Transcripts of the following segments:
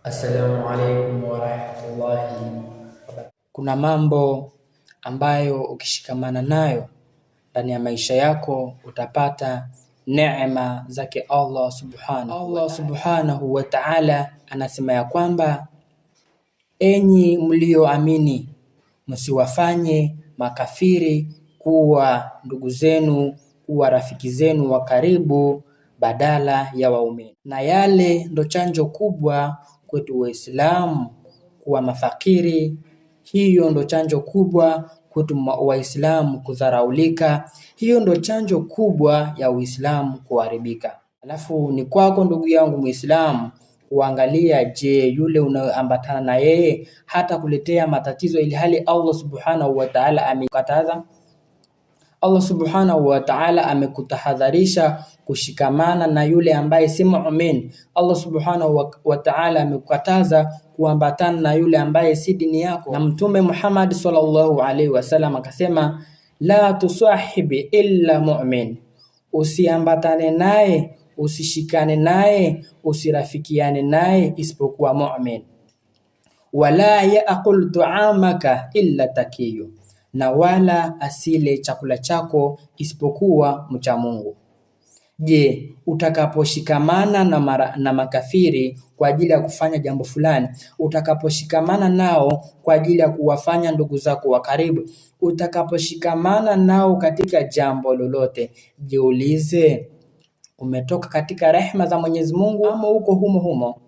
Assalamu alaikum warahmatullahi wabarakatuh. Kuna mambo ambayo ukishikamana nayo ndani ya maisha yako utapata neema zake Allah subhanahu. Allah subhanahu wa ta'ala anasema ya kwamba, enyi mlioamini, msiwafanye makafiri kuwa ndugu zenu, kuwa rafiki zenu wa karibu badala ya waumini. Na yale ndo chanjo kubwa kwetu Waislamu kuwa mafakiri. Hiyo ndo chanjo kubwa kwetu Waislamu kudharaulika. Hiyo ndo chanjo kubwa ya Uislamu kuharibika. Alafu ni kwako ndugu yangu Muislamu kuangalia, je, yule unayoambatana na yeye hata kuletea matatizo, ili hali Allah subhanahu wa ta'ala amekataza. Allah subhanahu wa ta'ala amekutahadharisha kushikamana na yule ambaye si mu'min. Allah subhanahu wa ta'ala amekukataza kuambatana na yule ambaye si dini yako, na Mtume Muhammad sallallahu alaihi wasallam akasema, la tusahibi illa mu'min, usiambatane naye, usishikane naye, usirafikiane naye isipokuwa mu'min. Wala yaakul tuamaka illa takiyu, na wala asile chakula chako isipokuwa mcha Mungu. Je, utakaposhikamana na makafiri kwa ajili ya kufanya jambo fulani, utakaposhikamana nao kwa ajili ya kuwafanya ndugu zako wa karibu, utakaposhikamana nao katika jambo lolote, jiulize, umetoka katika rehma za Mwenyezi Mungu ama uko humo humo?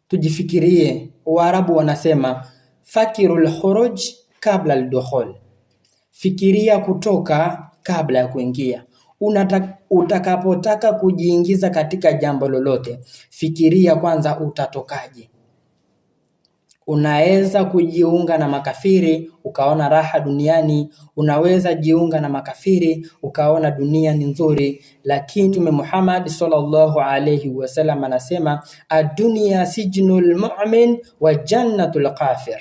Tujifikirie. Waarabu wanasema fakirul khuruj kabla al-dukhul, fikiria kutoka kabla ya kuingia. Utakapotaka kujiingiza katika jambo lolote, fikiria kwanza utatokaje. Unaweza kujiunga na makafiri ukaona raha duniani, unaweza jiunga na makafiri ukaona dunia ni nzuri, lakini Mtume Muhammad sallallahu alayhi wasallam anasema adunia sijnul mu'min wa jannatul kafir,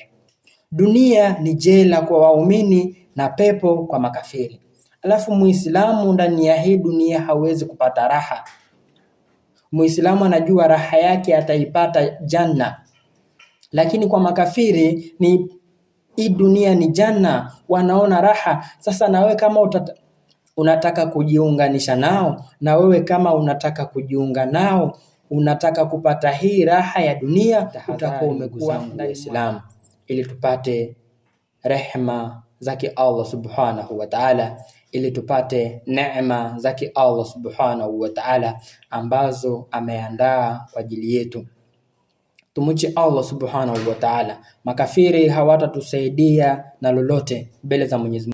dunia ni jela kwa waumini na pepo kwa makafiri. Alafu Muislamu ndani ya hii dunia hawezi kupata raha. Muislamu anajua raha yake ataipata janna, lakini kwa makafiri ni hii dunia ni janna, wanaona raha. Sasa na wewe kama unataka kujiunganisha nao, na wewe kama unataka kujiunga nao, unataka kupata hii raha ya dunia, utakuwa umekuwa Waislamu, ili tupate rehma zake Allah subhanahu wa ta'ala, ili tupate neema zake Allah subhanahu wa ta'ala ambazo ameandaa kwa ajili yetu. Tumuche Allah subhanahu wa ta'ala. Makafiri hawatatusaidia na lolote mbele za Mwenyezi Mungu.